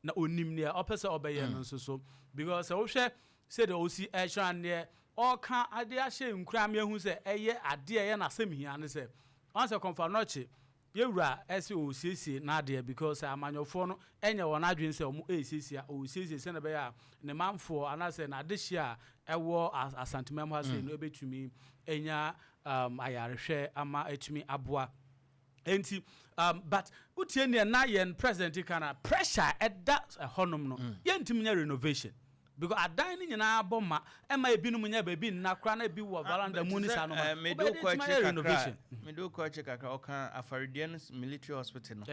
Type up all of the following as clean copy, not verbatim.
Na onim nea ɔpɛ sɛ ɔbɛyɛ no nso so, because sɛ wohwɛ sɛdeɛ ɔsi ɛkyerɛ neɛ ɔka ade ahyɛ nkura mi ehu sɛ ɛyɛ adeɛ ɛyɛ n'asɛm hia ne sɛ ɔn sɛ Kɔmfo Anɔkye yɛwura ɛsɛ ɔsiesie n'adeɛ, because amanyɔfoɔ no ɛnyɛ wɔn adwene sɛ ɔmo ɛresiesie a ɔsiesie sɛnɛ ɛbɛyɛ a ne manfoɔ anaasɛ n'adehye a ɛwɔ Asanteman mu ha sei no ɛbɛtumi ɛnya ayarehwɛ ama ɛtumi aboa. Nti but wotie neɛ na yɛn president ka na pressure ɛda ɛhɔnom no, yɛntumi nyɛ renovation because adan no nyinaa bɔ ma ɛma ebinom nyɛ baabi nna koraa na ebi wɔ veranda mu ne saa no ma mede wokɔ akyire kakra, mede wokɔ akyire kakra. Ɔka afaredeɛ no, military hospital no.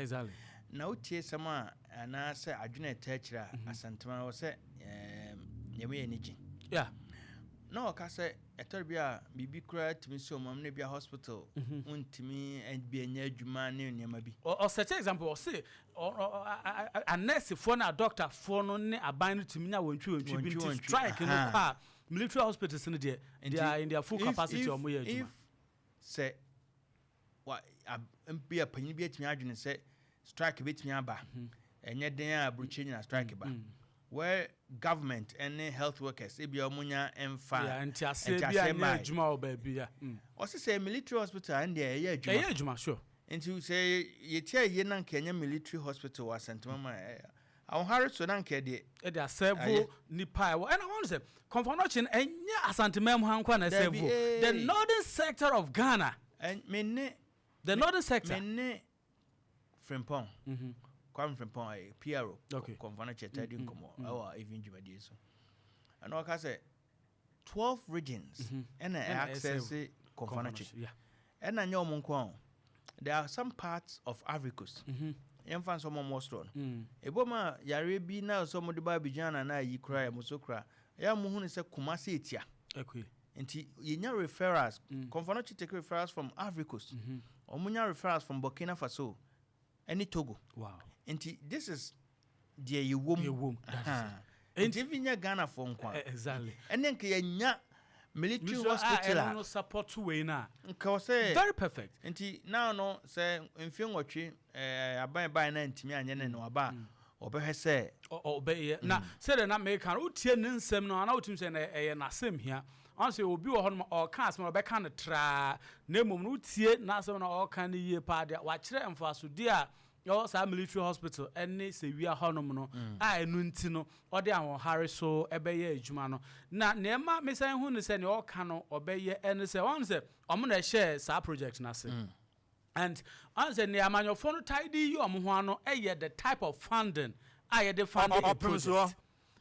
Na wotie sɛm a anaasɛ adwene ɛta akyire a Asantema wɔ sɛ yɛmu yɛ ani gye. Na ɔka sɛ ɛtɔre bi a biribi koraa tumi sɛ ɔmam no bi a hospital wontumi bi anya adwuma ne nneɛma bi. Ɔsɛkyɛ example, ɔse anɛɛsefoɔ ne adɔctafoɔ no ne aban no tumi nya wɔntwi wɔntwi bi, nti strike no kɔ a, military hospitals no deɛ, they are in their full capacity, ɔmo yɛ adwuma. If sɛ wa bi a panyin bi atumi adwene sɛ strike bɛtumi aba, ɛnyɛ den a aburokyire nyina strike ba where government ne health workers ebi a wɔn nya mfa ntiaseɛ bi a nyɛ adwuma wɔ baabi a. Ɔsi sɛ military hospital ɛn deɛ ɛyɛ adwuma. Ɛyɛ adwuma, sure. Nti sɛ yɛtia yie na nka ɛnyɛ military hospital wɔ Asantuma ma ahohare so na nka ɛdeɛ. Ɛde aserve nipa ɛwɔ, ɛna wɔn sɛ Kɔmfo Anɔkye no ɛnyɛ Asanteman mu ha nkwa na ɛserve the northern sector of Ghana. Me ne the northern sector. Me ne Frimpong, Kwame Frimpong ɛyɛ PRO Kɔmfo Anɔkye tɛ di nkɔmɔ ɛwɔ even dwumadie so, ɛna ɔka sɛ 12 regions ɛna access Kɔmfo Anɔkye, ɛna nyɛ ɔmo nko a, there are some parts of Ivory Coast. Yɛmfa nso ɔmo ɔmo soro no ebi mu a yare bi na sɛ ɔmo de ba Abidjan na ayi kora yɛ mo so kora ɛyɛ mo hu ne sɛ Kumasi etia. Nti yɛnya referrals, Kɔmfo Anɔkye take referrals from Ivory Coast, ɔmo nya referrals from Burkina Faso ɛne Togo. Nti this is deɛ yɛwɔ mu. Nti ebi nyɛ Ghana fo nko a. Ɛne nka yɛnya military hospital a no support wei na nka ɔsɛ very perfect. Nti now no sɛ mfe 8 aban ban na ntumi anyɛ ne no aba a, ɔbɛhwɛ sɛ ɔbɛyɛ. Na sɛdeɛ na meka no, wotie ne nsɛm no ana wotumi sɛ ɛyɛ n'asɛm hia. Ɔn sɛ obi wɔ hɔ nom ɔka asɛm a ɔbɛka no traa, na mmom no wotie n'asɛm na ɔka no yie paa deɛ, wakyerɛ mfasodeɛ a ɛwɔ saa military hospital ɛne Sewia hɔnom no a ɛno nti no ɔde ahoɔhare so ɛbɛyɛ adwuma no. Na nneɛma mesan hu no sɛ nea ɔka no ɔbɛyɛ ɛne sɛ ɔn sɛ ɔmo na ɛhyɛ saa project no ase, and ɔn sɛ nea amanyɔfoɔ no tae de yi ɔmo ho ano ɛyɛ the type of funding a yɛde fund a project.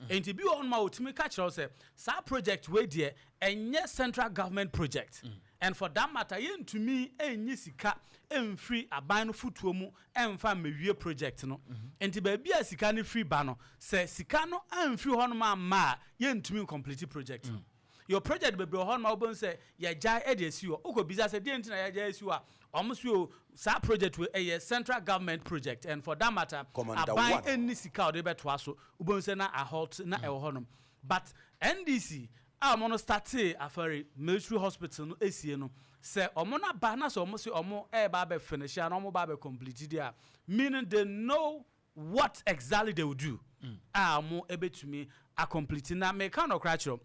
Nti bi wɔ hɔnom a otumi ka kyerɛw sɛ saa project wei deɛ, ɛnyɛ central government project, and for that matter yɛntumi ɛnyi sika ɛmfiri aban no fotuo mu ɛmfa mmɛwie project no. Nti baabi a sika no firi ba no, sɛ sika no amfiri hɔnom amma a, yɛntumi complete project no. Your project bebree wɔ hɔnom a wobɛhu sɛ yɛgyae ɛde asi hɔ. Wokɔ bisa sɛ deɛ nti na yɛgyae asi hɔ a, ɔmo so o saa project wei ɛyɛ central government project and for that matter aban ɛnni sika a ɔde bɛtoa so. Wobɛhu sɛ na ahalt na ɛwɔ hɔnom. But NDC a ɔmo no startee Afari Military Hospital no esie no, sɛ ɔmo no aba na sɛ ɔmo sɛ ɔmo ɛɛba abɛ finish a na ɔmo ba abɛ complete deɛ a, meaning they know what exactly they will do a ɔmo ɛbɛtumi acomplete. Na meka no koraa kyerɛw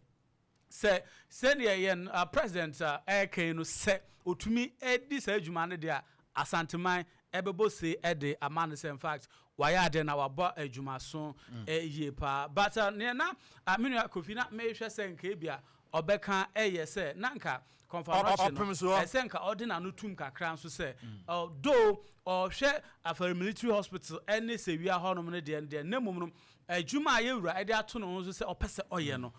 sɛ sɛdeɛ yɛn president ɛɛkan no sɛ otumi ɛdi saa adwuma no deɛ a, Asanteman ɛbɛbɔ se ɛde ama no sɛ in fact wayɛ adeɛ na wabɔ adwumaso ɛyie paa. But nea na me nua Kofi na mehwɛ sɛ nka ebi a ɔbɛka ɛyɛ sɛ na nka Kɔmfo Anɔkye no ɛsɛ nka ɔde n'ano tum kakra nso sɛ though ɔhwɛ Afari Military Hospital ɛne Sewia hɔnom no deɛ, ne mmom no adwuma a yɛwura ɛde ato no ho nso sɛ ɔpɛ sɛ ɔyɛ no,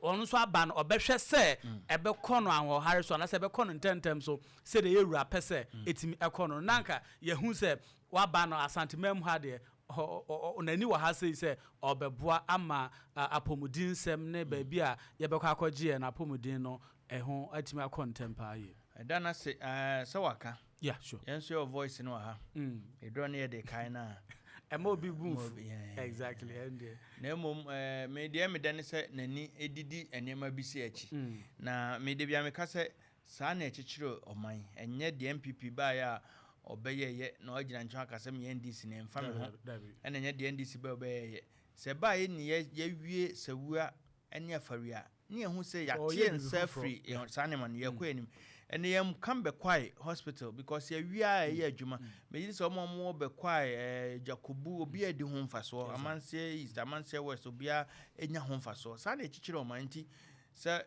ɔno nso aba no ɔbɛhwɛ sɛ ɛbɛkɔ no ahoɔhare so anaasɛ ɛbɛkɔ no ntɛmntɛm so sɛdeɛ yɛwura pɛ sɛ ɛtumi ɛkɔ no. Na nka yɛhu sɛ waba no Asanteman mu ha deɛ, n'ani wɔ ha sei sɛ ɔbɛboa ama apɔmuden nsɛm ne baabi a yɛbɛkɔ akɔgye yɛn apɔmuden no ɛho atumi akɔ ntɛm paa yie. Ɛda no se sɛ waka. Yɛn nso yɛwɔ voice no wɔ ha. Ɛdurɔ no yɛde kae no a ɛma obi bu nfu, exactly, ɛndeɛ. Na mmom me deɛ meda ne sɛ n'ani ɛdidi nneɛma bi si akyi. Na mede bia meka sɛ saa na ɛkyekyere ɔman, ɛnyɛ deɛ NPP baeɛ a Ɔbɛyɛyɛ na ɔgyina nkyɛn aka sɛ meyɛ NDC na ɛmfa me ho. Dabi. Ɛna nyɛ deɛ NDC bɛ ɔbɛyɛyɛ sɛ ɛbaa yɛ ni yɛwie Sewua ne Afari a, ne yɛhu sɛ Ɔyɛ yɛate biribi nsa foforɔ. Afiri saa nneɛma no, yɛkɔ anim. Ɛne yɛn kam Bɛkwae Hospital because yɛwie a ɛyɛ adwuma. Megye sɛ ɔmo a ɔmo wɔ Bɛkwae, Jakobu, obi a di ho mfasoɔ, Amanseɛ East, Amanseɛ West, obiara nya ho mfasoɔ. Saa na ɛkyikyiri ɔman. Nti sɛ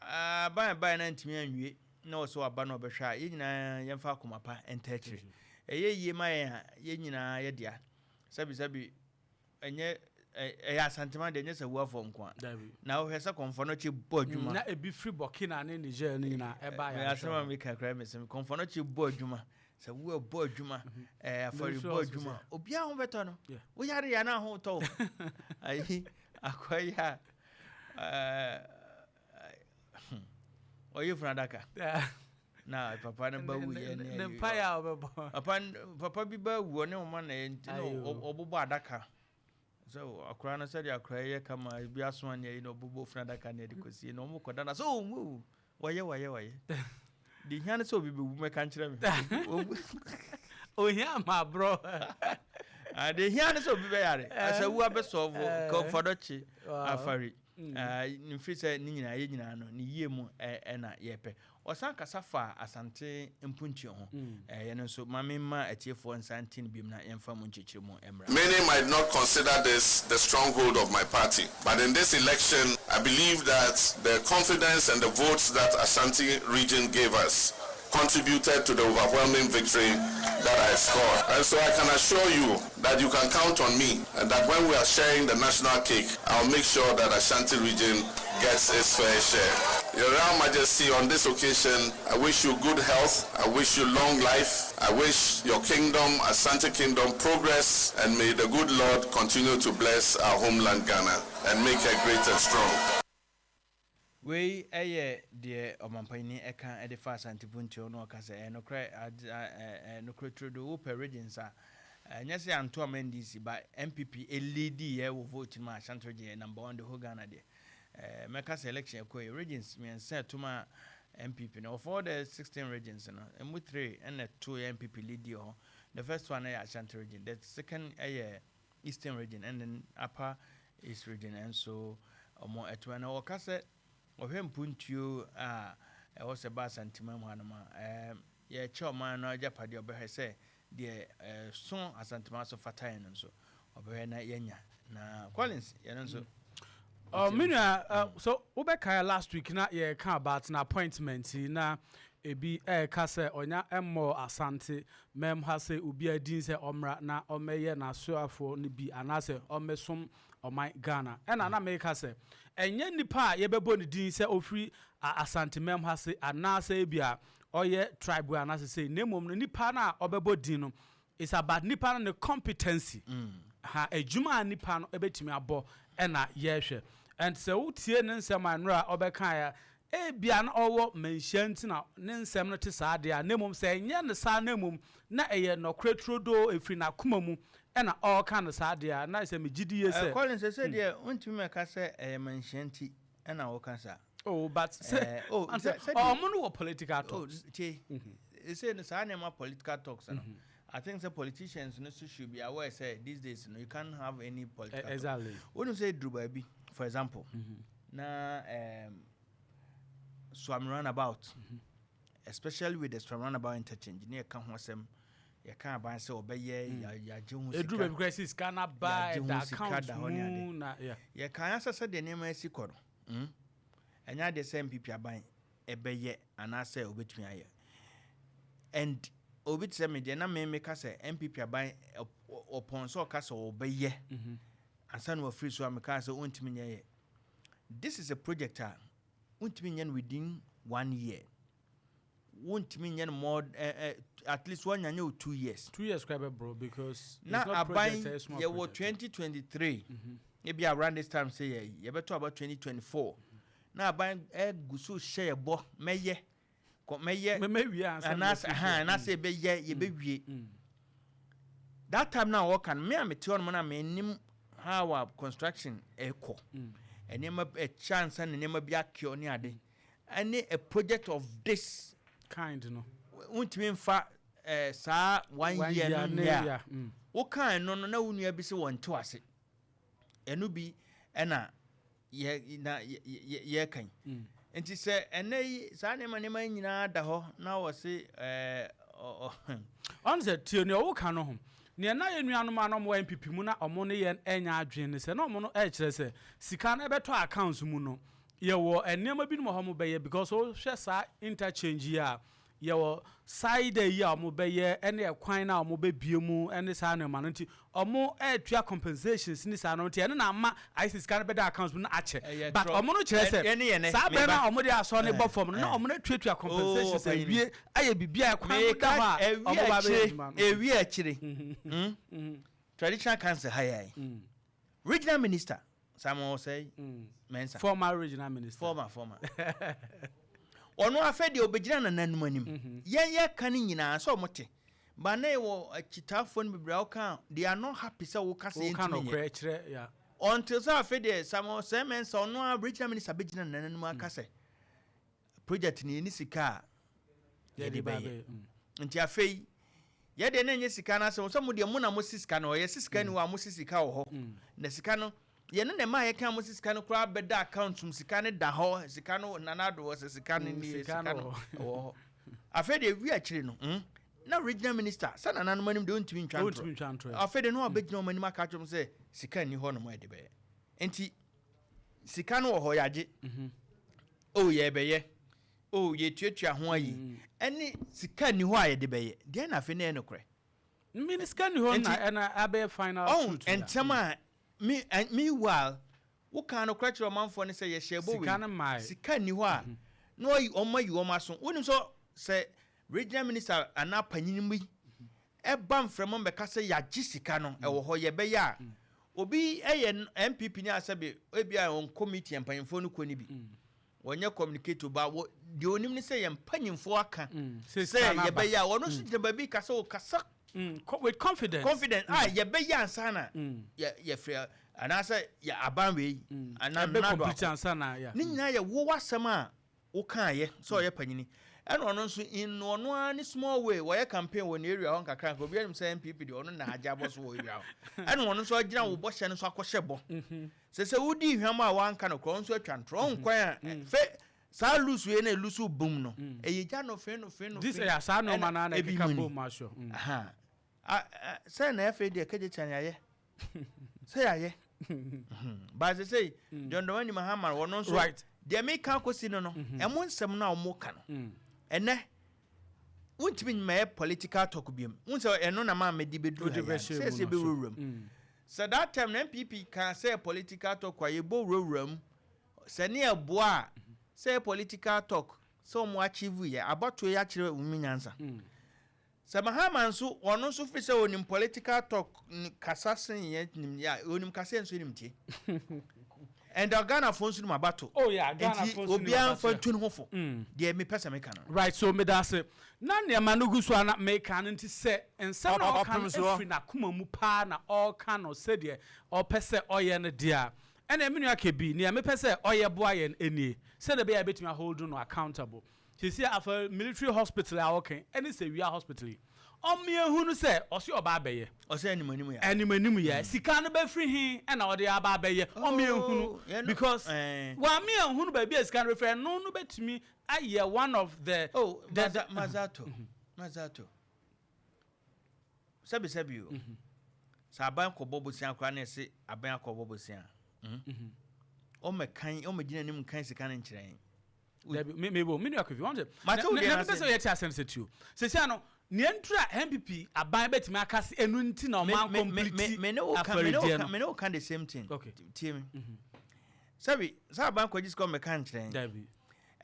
aban ɛbaeɛ na ntumi anwie na wɔ sɛ waba na ɔbɛhwɛ a, yɛn nyinaa yɛmfa akoma pa nta akyire. Ɛyɛ yie ma yɛn a, yɛn nyinaa yɛdea. Sɛbisɛbi, ɛnyɛ ɛyɛ Asantema deɛ, ɛnyɛ sɛ wuafoɔ nko a. Dabi. Na wohwɛ sɛ Kɔmfɔ no kye bɔ adwuma. Na ebi firi Burkina ne Niger no nyinaa ɛba. Yɛ asɛm a meka koraa, mesɛm Kɔmfɔ no kye bɔ adwuma sɛ wo bɔ adwuma, afɔre bɔ adwuma, obiara ho bɛtɔ no. Woyare yɛ na ho tɔ wo ayi akɔyɛ a, ɔyɛ funu adaka na papa no ba wu yɛ ne mpaeɛ a ɔbɛbɔ. Papa bi ba wu, ɔne ɔma na yɛ nti na ɔbobɔ adaka sɛ akora no, sɛdeɛ akora yɛ kama bi asoma ne ayi na ɔbobɔ funu adaka ne ɛde kɔsie na ɔmo kɔda na sɛ ɔmu wɔyɛ wɔyɛ wɔyɛ de hia no sɛ obi bɛwu mɛka nkyerɛ me. Ohia ma aborɔ. De hia no sɛ obi bɛyare sɛ wu abɛsɔɔfo kɔfɔdɔkye afari mfiri sɛ ne nyinaa yɛ nyinaa no ne yie mu ɛna yɛpɛ. Ɔsan kasa fa Asante mpuntuo ho. Yɛno nso ma memma atiefoɔ nsa nte no biom na yɛmfa mu nkyerɛkyerɛ mu mmra. Many might not consider this the stronghold of my party, but in this election, I believe that the confidence and the votes that Ashanti Region gave us contributed to the overwhelming victory that I scored. And so I can assure you that you can count on me and that when we are sharing the national cake, I'll make sure that Ashanti Region gets its fair share. Your Royal Majesty, on this occasion, I wish you good health, I wish you long life, I wish your kingdom, Asante Kingdom, progress, and may the good Lord continue to bless our homeland Ghana and make her great and strong. Wei ɛyɛ deɛ ɔmampanyini ɛka ɛde fa Asante puntuo no. Ɔka sɛ ɛnokorɛ nokorɛ turodo wopɛ regions a, ɛnyɛ sɛ anto ama NDC ba, NPP ɛleadi yɛ wɔ vote no mu a, Ashanti Region yɛ number one the whole Ghana deɛ. Mɛka sɛ election ɛkɔ yɛ, regions mmiɛnsa ɛtom a NPP no, of all the 16 regions no, ɛmu three ɛna ɛto yɛ NPP leadi hɔ. The first one ɛyɛ Ashanti Region, the second ɛyɛ Eastern Region, and then Upper East Region. Ɛnso ɔmo ɛto ɛna ɔka sɛ ɔhwɛ mpuntuo a ɛwɔ sɛ ba Asanteman mu hanom a, yɛkyɛ ɔman no agyapadeɛ, ɔbɛhwɛ sɛ deɛ ɛso Asanteman so fata yɛn no nso ɔbɛhwɛ na yɛnya. Na Collins, yɛno nso. Me nua, so wobɛkae last week na yɛka about na appointment yi, na ebi ɛɛka sɛ ɔnya mmɔ Asante mɛm ha sɛ obi adin sɛ ɔmmra na ɔmmɛyɛ n'asoafoɔ no bi anaasɛ ɔmmɛsom ɔman Ghana. Ɛna na meka sɛ ɛnyɛ nipa a yɛbɛbɔ ne din sɛ ofiri Asante mɛm ha se anaasɛ ebi a ɔyɛ tribe anaasɛ sɛ, na mmom no nipa no a ɔbɛbɔ din no is about nipa no ne competency ha, adwuma a nipa no ɛbɛtumi abɔ ɛna yɛrehwɛ. And sɛ wotie ne nsɛm a nnora a ɔbɛka a, ebia na ɔwɔ manhyia nti na ne nsɛm no te saa deɛ a, na mmom sɛ ɛnyɛ ne saa, na mmom na ɛyɛ nɔkorɛ turodoo ɛfiri n'akoma mu ɛna ɔreka no saa deɛ a, na sɛ megye di yie sɛ Collins, sɛ deɛ wontumi mɛka sɛ ɛyɛ manhyia nti ɛna wɔka saa. Oh, but sɛ Oh, ɔmo no wɔ political talks. Tie, ɛsɛ no saa nneɛma political talks no, I think sɛ politicians no so should be aware sɛ these days no, you can't have any political talk. Wonim sɛ ɛduru baabi, for example, na Suame Roundabout, especially with the Suame Roundabout interchange, ne yɛka ho asɛm, yɛka aban sɛ ɔbɛyɛ, yɛagye ho sika, ɛduru baabi koraa sɛ sika na ba ɛda account mu na yɛka ya sɛ sɛdeɛ nneɛma asi kɔ no, ɛnyɛ adeɛ sɛ NPP aban ɛbɛyɛ anaasɛ obɛtumi ayɛ. And obi te sɛ me deɛ, na me meka sɛ NPP aban ɔpɔn sɛ ɔka sɛ ɔbɛyɛ ansa na wafiri so a, meka sɛ ɔntumi nyɛ yɛ. This is a project a wontumi nyɛ no within one year, wontumi nyɛ no more, at least wanya nyɛ o 2 years. 2 years kora bɛborɔ because na aban yɛwɔ 2023, ebi around this time sɛ yɛ yɛbɛtɔ about 2024 na aban ɛgu so hyɛ yɛ bɔ mɛyɛ mɛyɛ anaasɛ anaasɛ yɛbɛyɛ, yɛbɛwie. That time na wɔka no, me a mete hɔ nom na menim how a construction ɛkɔ, nneɛma ɛkyɛ ansa na nneɛma bi akɛɔ ne ade, ɛne a project of this kind no wontumi nfa. Saa one year no nyɛ a wokaa no, na wo nua bi sɛ wɔnte ase. Ɛno bi ɛna yɛ na yɛkan. Nti sɛ ɛnɛ yi saa nneɛma yi nyinaa da hɔ na wɔ se Ɔn sɛ tie nea ɔwoka no ho. Nea na yɛn nuanom a na ɔmo wɔ NPP mu na ɔmo ne yɛn ɛnya adwene ne sɛ, na ɔmo no ɛkyerɛ sɛ sika no ɛbɛtɔ accounts mu no, yɛwɔ nneɛma bi nom wɔ hɔ ɔmo bɛyɛ, because wohwɛ saa interchange yi a, yɛwɔ side yi a ɔmo bɛyɛ, ɛne ɛkwan na ɔmo bɛbie mu ɛne saa nneɛma no. Nti ɔmo ɛɛtua compensations ne saa no. Nti ɛno na ama ayɛ sɛ sika no bɛda accounts mu na akyɛ, but ɔmo no kyerɛ sɛ saa bɛrɛ na ɔmo de asɔ ne bɔ fam no, na ɔmo no atuatua compensations awie, ayɛ biribi a ɛkwan mu da hɔ a ɔmo ba bɛyɛ adwuma no. Ewi akyire traditional council ha yɛ regional minister Samuel Osei Mensah. Former regional minister. Former. Ɔno afɛ deɛ ɔbɛgyina nananom anim. Yɛn yɛ ka no nyinaa sɛ ɔmo te ba na yɛwɔ akyitaafoɔ no bebree a wɔka, they are not happy sɛ woka sɛ woka yɛntumi nyɛ nokorɛ kyerɛ ya. Until sɛ afei deɛ Samuel Osei Mensah, ɔno a regional minister, bɛgyina nananom aka sɛ project no yɛni sika a yɛde bɛyɛ. Nti afei yɛdeɛ na ɛnyɛ sika no asɛm sɛ mo deɛ mo na mo si sika no, ɔyɛ si sika ni hɔ a mo si sika wɔ hɔ, na sika no yɛne na ɛma yɛka mo si sika no koraa bɛda account mu. Sika no da hɔ, sika no Nana Ado wɔ sɛ sika no nie, sika sika no no wɔ wɔ hɔ. Afei deɛ wi akyire no, na regional minister sɛ nananom anim deɛ ɔntumi ntwa ntorɔ. Ɔntumi ntwa ntorɔ. Afei deɛ na wabɛgyina wɔn anim aka kyerɛ wɔn sɛ sika nni hɔ nom a yɛde bɛyɛ. Nti sika no wɔ hɔ, yɛagye o, yɛbɛyɛ o, yɛtuatua ho ayi, ɛne sika nni hɔ a yɛde bɛyɛ deɛ, na afei na ɛyɛ nokorɛ. Mini sika ni hɔ na ɛna abɛyɛ final ɔn truth ya. Ntɛm a me meanwhile woka no korɛ kyerɛ ɔmanfoɔ no sɛ yɛhyɛ bɔ. Sika no mmae. Sika nni hɔ a na ɔyi ɔma yi wɔn aso. Wonim sɛ regional minister anaa panyin bi ɛba mframa mbɛka sɛ yɛagye sika no, ɛwɔ hɔ, yɛbɛyɛ a, obi ɛyɛ NPP ne asɛbe ebi a ɔnkɔ meeting mpanyinfoɔ no kɔ ne bi, wɔnyɛ communicate ba wɔ deɛ onim ne sɛ yɛn mpanyinfoɔ aka sɛ sika sɛ no aba. Yɛbɛyɛ a, ɔno nso gyina baabi kasa o kasa With confidence. Confident a yɛbɛyɛ ansa na yɛ yɛfrɛ anaasɛ yɛ aban wei anaa ɛbɛ Nana Addo complete akɔ. Ansa na ya. Ne nyinaa yɛ wo asɛm a wokaayɛ sɛ ɔyɛ panyini, ɛna ɔno nso in ɔno ara ne small way wɔyɛ campaign wɔ ne area hɔ nkakra nka. Obiara nim sɛ NPP deɛ, ɔno na agye abɔ so wɔ area hɔ, ɛna ɔno nso agyina wo bɔhyɛ no so akɔhyɛ bɔ sɛ wodi hwam a wanka no korɔ, ɔno nso atwa ntorɔ. Ɔho kwan a fɛ saa lose wei na elose bom no, ɛyɛ gya no fe no fe no This fe. ɛyɛ saa nneɛma na ebi ɛkeka mu ni. bom ahyɛ. Aha. Sɛ na afei deɛ kagye kyɛn yɛayɛ sɛ yɛayɛ ba sɛ sɛ John Dramani Mahama wɔno nso deɛ meka akɔsi no, ɛmo nsɛm no a ɔmo ka no ɛnɛ wontumi mmɛyɛ political talk biom. Wohu sɛ ɛno na maa mede bɛduru Wode ha yi a, bɛhyɛ sɛ mu sɛ no so. bɛwurawura mu sɛ that time na NPP ka sɛ political talk a yɛbɔ wurawura mu sɛ ne ɛboa a sɛ yɛ political talk sɛ ɔmo achieve yɛ abatoɔ yi akyerɛ wo mu nyansa. Sɛ Mahama nso, ɔno nso firi sɛ onim political talk kasa sen yɛ nim yɛ a onim kasa nso nim tie, and Ghanafoɔ nso nim abato. Oh yeah, Ghanafoɔ nti nso nim obiara abato, nfa yeah. ntu ne ho fo. Deɛ mepɛ sɛ meka no. Right, so meda ase na nneɛma no gu so a na meka no. Nti sɛ nsɛm na ɔka no ɔpem soɔ. ɛfiri n'akoma mu paa na ɔreka no sɛdeɛ ɔpɛ sɛ ɔyɛ no deɛ a, ɛna me nua Kebi, nea mepɛ sɛ ɔyɛ boa yɛn nie, sɛdeɛ ɛbɛyɛ a yɛbɛtumi ahold no accountable. Sisi afa military hospital a ɔka ɛne sɛ wia hospital yi, ɔmmeɛhu no sɛ ɔse ɔba abɛyɛ. Ɔsɛ anim anim yɛ. Anim anim yɛ sika no bɛfiri he ɛna ɔde aba abɛyɛ, ɔmmeɛhu no because wàmmeɛhu no baabi a sika no bɛfiri, ɛno no bɛtumi ayɛ one of the oh the mazato mazato, sɛbi sɛbi o, sɛ aban kɔbɔ bosia koraa na ɛsɛ aban akɔbɔ bosia, ɔmɛ kan ɔmɛ gyina anim kan sika no nkyerɛ yɛn. Dabi, me me bo me nua Kofi wɔn sɛ Mate wo deɛ na no mepɛ ase. sɛ yɛte asɛm sɛ tuo sɛsia no nea ntura NPP aban bɛtumi aka se ɛnu nti na ɔman complete me ne wo ka me ne wo afɔredeɛ ka no. Me ne wo ka the same thing. Okay. Tie me, sɛbi sɛ aban kɔgye sika, ɔmɛka nkyerɛ yɛn. Dabi.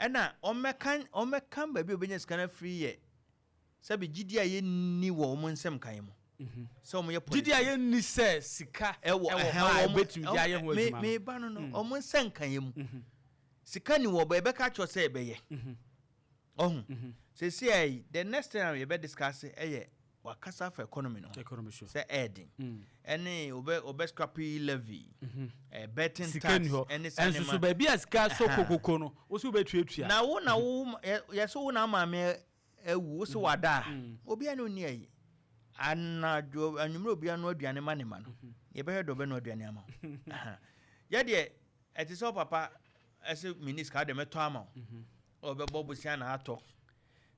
Ɛna ɔmɛka baabi a obɛnya sika no afiri yɛ sɛbi gyidi a yɛnni wɔ wɔn nsɛm kan mu sɛ wɔn yɛ gyidi a yɛnni sɛ sika ɛwɔ ɛwɔ ɛhɛn, hɔ a wɔn- ɛbɛtumi de ayɛ ho adwuma me no. ba no ɔmo nsa nkan yɛ mu sika ni wɔ bɔ, yɛbɛka kyerɛ sɛ yɛbɛyɛ ɔho sɛsi ayi. The next thing a yɛbɛ discuss ɛyɛ wakasa for economy no ho. Economy, sure. Sɛ ɛɛden ɛne ɔbɛ scrap levy, betting sika tax ni hɔ ɛne saa ɛnso so nneɛma. baabi a sika so kokoko no, wosi wobɛtuatua. Na wo na wo yɛsɛ wo na maame. awu, wo sɛ wada a, obiara ne ɔnni ayi. Anadwo, anwummerɛ obiara noa aduane ma ne ma no, yɛbɛhwɛ deɛ ɔbɛnoa aduane ama wo. Yɛ deɛ, ɛte sɛ wo papa ɛsɛ menni sika deɛ mɛtɔ ama wo. Ɔbɛbɔ bosea na atɔ.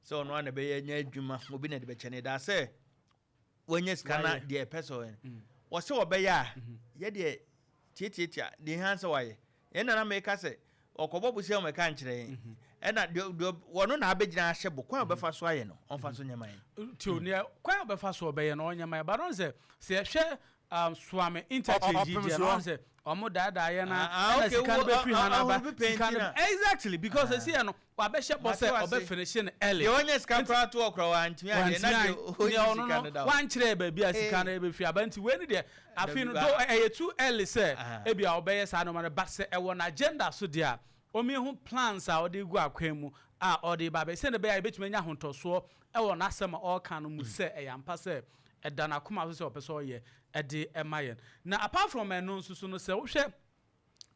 Sɛ ɔno ara na ɛbɛyɛ anya adwuma, obi na ɛde bɛkyɛ no. Ɛda sɛ wanya sika na deɛ ɛpɛ sɛ ɔyɛ no. Ɔsɛ ɔbɛyɛ a, yɛ deɛ tiatiatia, deɛ ɛhia sɛ wayɛ. Yɛn nana meka sɛ ɔkɔbɔ bosea ɔmmɛka nkyerɛ yɛn. Ɛna deɛ deɛ ɔno na abɛgyina ahyɛ bo, kwan a ɔbɛfa so ayɛ no, ɔmfa so nyɛ ma yɛn. Tio, neɛ kwan a ɔbɛfa so ɔbɛyɛ no ɔnyɛ ma yɛn. But ɔn sɛ, sɛ yɛhwɛ Suame interchange yi deɛ no, ɔn sɛ ɔmo daadaa yɛn a, ɛna sika no bɛfiri ha no aba, sika no, exactly, because ɛsi yɛ no, wabɛhyɛ bɔ sɛ ɔbɛ finish no early. Deɛ ɔnyɛ sika koraa to hɔ koraa wantumi anyɛ, na deɛ ɔnyi sika no da hɔ. Wankyerɛ baabi a sika no ɛbɛfiri aba, nti wei no deɛ, afei no, though ɛyɛ too early sɛ ebia ɔbɛyɛ saa nneɛma no, but sɛ ɛwɔ n'agenda so deɛ a, ɔmmiɛhu plans a ɔde regu akwan mu a ɔde reba abɛyɛ, sɛdeɛ ɛbɛyɛ a yɛbɛtumi anya ahotosoɔ wɔ n'asɛm a ɔreka no mu sɛ ɛyɛ ampa sɛ ɛda n'akoma so sɛ ɔpɛ sɛ ɔyɛ de ma yɛn. Na apart from ɛno nso so no, sɛ wohwɛ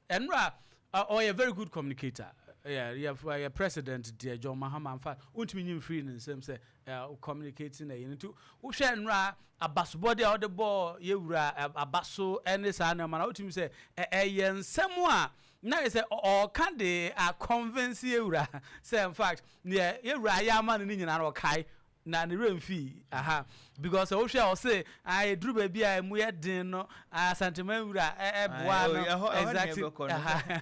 nnora a, ɔyɛ very good communicator. Yɛ yɛ yɛ president deɛ John Mahama in fact wontumi nyi mfiri ne nsam sɛ communicating ɛyi no. Nti wohwɛ nnora abasobɔde a ɔde bɔɔ yɛ wura abaso ne saa nneɛma no, wotumi sɛ ɛyɛ nsɛm a na yɛ sɛ ɔɔka de a convince yɛ wura sɛ in fact neɛ yɛ wura ayɛ ama no ne nyinaa no ɔkae na ne werɛ mfii aha because sɛ wohwɛ a ɔse ah ɛduru baabi a ɛmu yɛ den no ah Asanteman wura ɛboa no exactly aha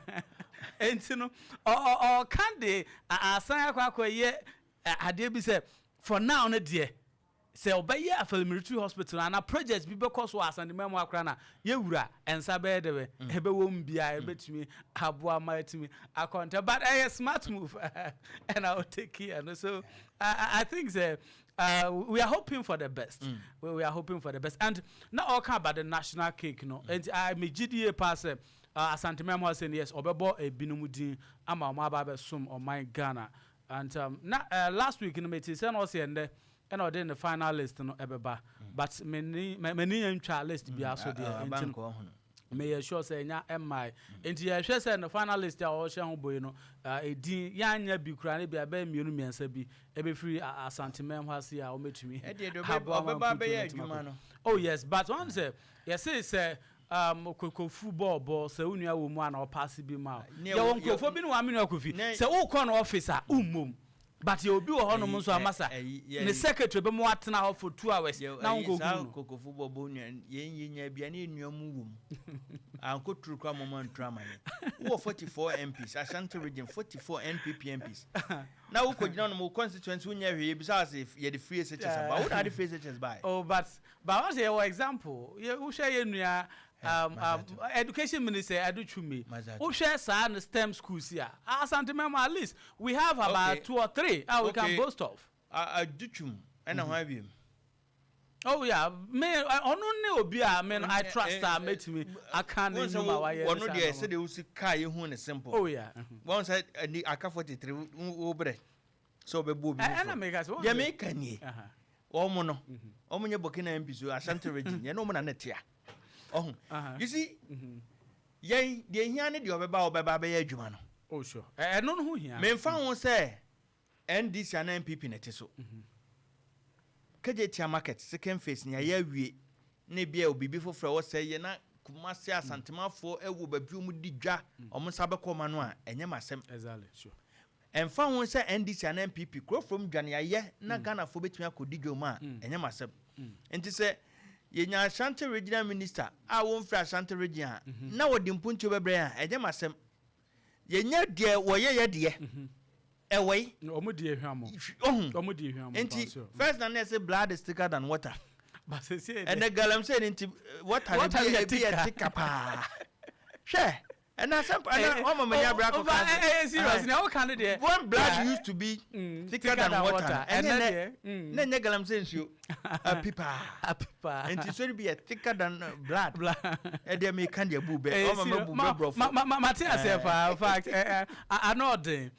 enti no ɔɔka de asan akɔ akɔyɛ adeɛ bi sɛ for now no deɛ Sɛ ɔbɛyɛ Afari Military Hospital anaa project bi bɛkɔ so wɔ Asanteman mu ha koraa no a, yɛ wura nsa bɛyɛ dɛ bɛ ɛbɛwɔ mu biara ɛbɛtumi aboa ma atumi akɔ ntɛm. But ɛyɛ smart move ɛna o take ɛno so I, I think sɛ we are hoping for the best. We are hoping for the best. And na ɔka about the national cake no, nti I megye die paa sɛ Asanteman mu ha sɛ no yes ɔbɛbɔ ebinom din ama wɔn aba abɛsom ɔman Ghana. And na last week no metee sɛ na ɔse ɛndɛ ɛna ɔde ne final list no ɛbɛba but m'ani m'ani ntwa list biara so deɛ nti no meyɛ sure sɛ ɛnya ɛmmae nti yɛhwɛ sɛ ne final list a ɔhyɛ ho bɔ yi no ɛdin yɛanya bi koraa ne bi a ɛbɛyɛ mmienu mmiɛnsa bi ɛbɛfiri Asanteman hɔ ase a wɔbɛtumi aboa ma mpuntuo no atumi akɔ. Oh yes, but wɔn sɛ yɛse sɛ Um Kokofu bɔɔ bɔ sɛ wo nua wɔ mu a na ɔpaase bi ma wo. Yɛwɔ nkurɔfoɔ bi ne wɔn ame nua Kofi sɛ wokɔ no office a wommom but yɛwɔ obi wɔ hɔnom nso a masa ne secretary bɛma watena hɔ for 2 hours na wonkɔhunu saa no. Kokofu bɔ bɔ nua yɛn yɛnya aduane yɛ nua mu wɔ mu ankɔ turu koraa mɔma nturu ama yɛn. Wowɔ 44 MPs, Ashanti region 44 NPP MPs na wokɔ gyina nom wo constituency wonyɛ hwee, yɛbisa wo sɛ yɛde free SHS aba, wo na ade free SHS baeɛ? Oh but But wɔn sɛ yɛwɔ example, yɛ wohwɛ yɛn nua education minister Adutwumi, wohwɛ saa ne STEM schools yi a, Asante Mɛmo at least we have about two or three a we can boast of. Adutwum ɛna hwan biem? Oh yeah, me ɔno ne obi a me no I trust a mɛtumi aka ne nnwuma a wayɛ ne saa nneɛma. Wɔn deɛ sɛdeɛ wosi kaa yɛ hu ne simple. Oh yeah. Wɔn sɛ ɛni aka 43 wo brɛ sɛ ɔbɛbu obi foforɔ. Deɛ meka nie. Wɔn no, wɔn nyɛ Burkina MP so, Ashanti region, yɛne wɔn na na ɛte a. Ɔho. You see, yɛn, deɛ ehia ne deɛ ɔbɛba a ɔbɛba abɛyɛ adwuma no. Oh sure. Ɛno no ho hia. Memfa ho sɛ NDC anaa NPP na ɛte so. Kejetia market, second phase, nea yɛ awie, na ebia ɛwɔ biribi foforɔ a ɛwɔ sɛ yɛ na Kumasi Asantemafoɔ ɛwɔ baabi wɔn di dwa, wɔn nsa bɛkɔ wɔn ano a, ɛnyɛ m'asɛm. Exactly, sure. Ɛmfa ho sɛ NDC anaa NPP, kuro from dwa nea yɛ na Ghanafoɔ bɛtumi akɔdi dwom a, ɛnyɛ m'asɛm. Nti sɛ yɛnya Ashanti Regional Minister a wɔmfiri Ashanti Region a, na wɔde mpuntuo bɛbrɛ yɛn a, ɛnyɛ m'asɛm. Yɛnya deɛ wɔyɛ yɛ deɛ, ɛwɔ yi. Wɔn di ehwammɔ. Ohu. Wɔn di ehwammɔ. Nti first na na yɛsɛ blood is thicker than water. But sɛsɛ deɛ. Ɛnɛ galamsey no nti water no bi yɛ thicker paa. Hwɛ. Ɛna asɛm pa ɛna ɔma mani abere akɔ kan sɛ. Ɛyɛ serious nea woka no deɛ. When blood used to be thicker than water ɛnyɛ nɛ na ɛnyɛ galamsey nsuo api paa. Api paa. Nti nsuo no bi yɛ thicker than blood. Ɛdeɛ meka deɛ bu bɛ ɔma ma bu bɛ borɔfo. Mate aseɛ paa in fact ano ɔden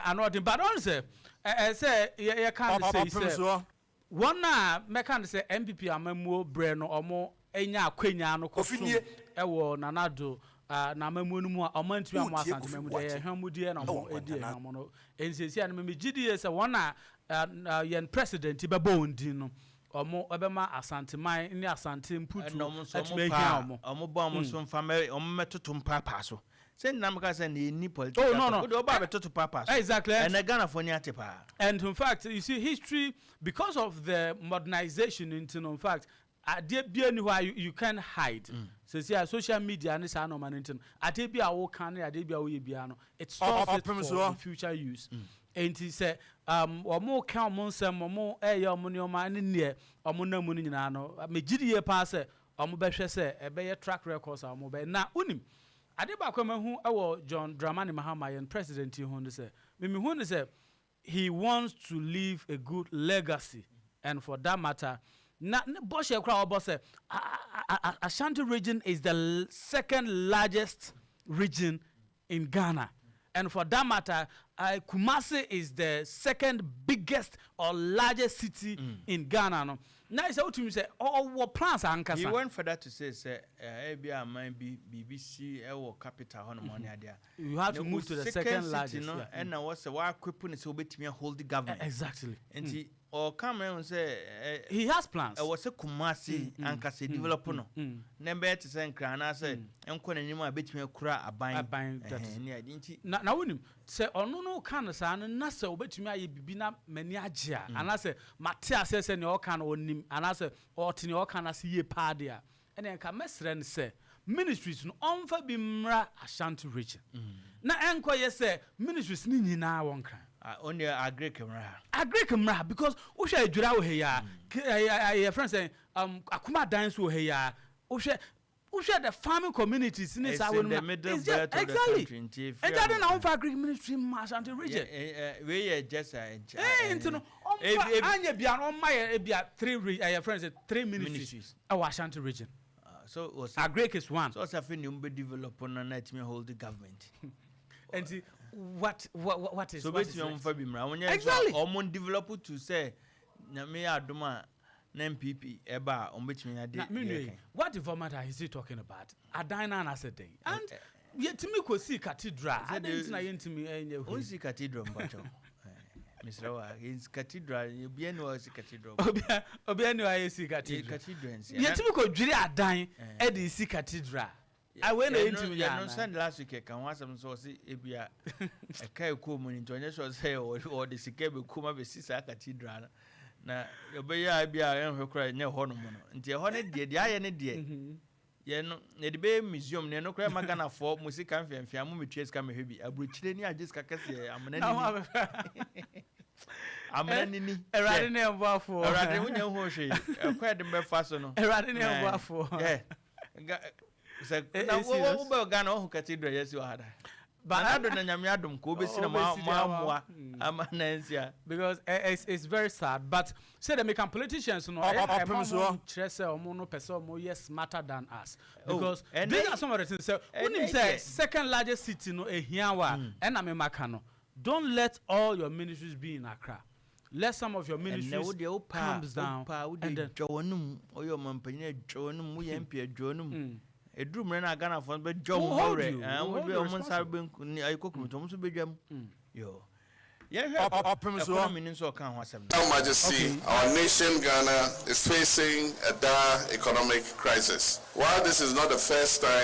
ano ɔden but ɔn sɛ ɛsɛ yɛka no sei sɛ. Wɔn a mɛka no sɛ NPP amammuo berɛ no wɔn nya akwanya no kɔsom wɔ Nana Addo n'amammuo no mu a ɔmo antumi ammɔ Woretie Asante Kofi man mu deɛ, Boakye ɛyɛ hwammɔdie na ɛwɔ ɔmo adi Nkwantanaa. hwammɔ no. Enti seesei a no me megye die sɛ wɔn a yɛn president bɛbɔ wɔn din no, ɔmo ɛbɛma Asanteman ne Asante Ɛna mputuo ɔmo nso atumi ɔmo ahia pa ɔmo. a ɔmo ba ɔmo nso nfa mɛ ɔmo mɛtoto mpaapaa so. Sɛ nna meka sɛ na ɛni political Oh, no. wode ɔba abɛtoto paapaa so. Ɛnɛ Ghanafoɔ ni ate paa. And in fact, you see, history, because of the modernization nti no, in fact, adeɛ bia ni hɔ a you can hide. Sɛsi a social media ne saa nɔɔma no nti no, adeɛ bi a woka ne adeɛ bi a woyɛ biara no, it stores it Ɔpem for soɔ. the future use. Nti sɛ wɔn ka wɔn nsɛm, wɔn ɛyɛ wɔn nneɛma ne neɛ wɔn nam mu no nyinaa no, megye di yie paa sɛ wɔn bɛhwɛ sɛ ɛbɛyɛ track records a wɔn bɛyɛ. Na wonim adeɛ baako a mahu ɛwɔ John Dramani Mahama, yɛn president yi ho ne sɛ, mimihu ne sɛ he wants to leave a good legacy, and for that matter, na ne bɔhyɛ koraa a ɔbɔ sɛ Ashanti Region is the second largest region in Ghana, and for that matter, Kumasi is the second biggest or largest city in Ghana no, na sɛ wotumi sɛ ɔwɔ plans He ankasa. went further to say sɛ ebi aman bi biribi si ɛwɔ capital hɔ nom ne adeɛ a You have to na move wo to the second second city largest no, ɛna wɔ sɛ wɔaequip no sɛ wobɛtumi hold the government. Nti ɔka mmerɛ hu sɛ He has plans. Ɛwɔ sɛ Kumase ankasa develop no na ɛbɛyɛ te sɛ Nkran anaasɛ ɛnkɔ n'anim a bɛtumi akura aban. Aban, Ne ade nti Na wonim sɛ ɔno no ka no saa no, na sɛ wobɛtumi ayɛ biribi na m'ani agye a, anaasɛ mate aseɛ sɛ nea ɔka no ɔnim, anaasɛ ɔte nea ɔka no ase yie paa deɛ a, ɛne nka mɛsrɛ no sɛ ministries no, ɔmfa bi mmra Ashanti Region na ɛnkɔyɛ sɛ ministries no nyinaa wɔ Nkran. Ah, ɔne agric mmra ha. Agric mmra, because wohwɛ Adwira wɔ ha yi a, yɛfrɛ no sɛ Akumadan nso wɔ ha yi a, wohwɛ the farming communities ne saa It's in the middle it's just belt of the country, nti efiri Nti ade na wɔmfa agric ministry ma Ashanti Region. Wei yɛ just a nkyɛ. Nti no ɔmfa anya bia no, ɔmma yɛ ebia three ɛyɛ friend sɛ three ministries Ministries. ɛwɔ Ashanti Region. So ɔsɛ Agric is one. So ɔsɛ afei ne ɔmo bɛ develop no na ɛtumi hold the government. Nti what is So what is bɛtumi ɔmo next? fa bi mmra ɔmo nyɛ. Ɔmo develop to sɛ Nyame yɛ adom a na NPP ɛba a, ɔmo bɛtumi ade Na me deɛ nua yi, ɛka. what development is he talking about? Adan na anasɛ den and yɛtumi kɔsi cathedral. Sɛ adan nti na yɛntumi ɛnyɛ hwee? Ɔnsi cathedral, mpakyɛw, mesrɛ wa, yɛnsi cathedral, obiara ni ɔsi cathedral. Obia ni wayɛ si cathedral. Cathedral nsi. Yɛtumi kɔdwiri adan ɛde si cathedral awei na yɛntumi yɛ Yɛno ana? Send last week ɛka ho asɛm sɛ ɔse ebia ɛka ɛkɔɔ mu no nti ɔnyɛ sure sɛ ɔde sika bɛkɔ mu abɛsi saa cathedral no, na ɔbɛyɛ a ebia ɛnhwɛ koraa ɛnyɛ hɔ nom no. Nti ɛhɔ no deɛ, deɛ ayɛ ne deɛ yɛno yɛde bɛyɛ museum no, ɛno koraa ma Ghanafoɔ mo sika mfeamfea mo metua sika mehwɛ bi aburokyire ne agye sika kɛseɛ amena Na nini. Amena nini. Awurade ne ɛmboafoɔ. Awurade wonya hu hwee ɛkɔ yɛde mbɛfa so no. Awurade ne ɛmboafoɔ. Sɛ na eh, serious? Wobɛ Ghana wohu cathedral yɛsi wɔ ha da. But Nana do na Nyame adom ko wobɛsi na Wobɛsi mo de ama. amoa ama na nsia. Because it's very sad, but sɛ the mekan politicians no ɛyɛ Ɔpem ɛma soɔ. ɔmo kyerɛ sɛ ɔmo no pɛ sɛ ɔmo yɛ smarter than us, Oh, because these are some of the things sɛ wonim sɛ second largest city no ehia wa ɛna mema ka no, don't let all your ministries be in Accra. Let some of your Ɛnɛ ministries wo deɛ wopa comes down wopa wode and then dwa w'anum, ɔyɛ ɔmampanyin adwa w'anum, woyɛ MP adwa w'anum, ɛduru mmerɛ no a Ghanafoɔ no bɛdwa We'll wo hold mɔwerɛ you. We'll hold you ɔmo nsa responsible. bɛnku ayɛ kɔkɔmito ɔmo nso bɛdwa mu yo. Yɛhwɛ Ɔpem soɔ. economy no nso, ɔka ho asɛm no. Your Majesty, our nation, Ghana, is facing a dire economic crisis. While this is not the first time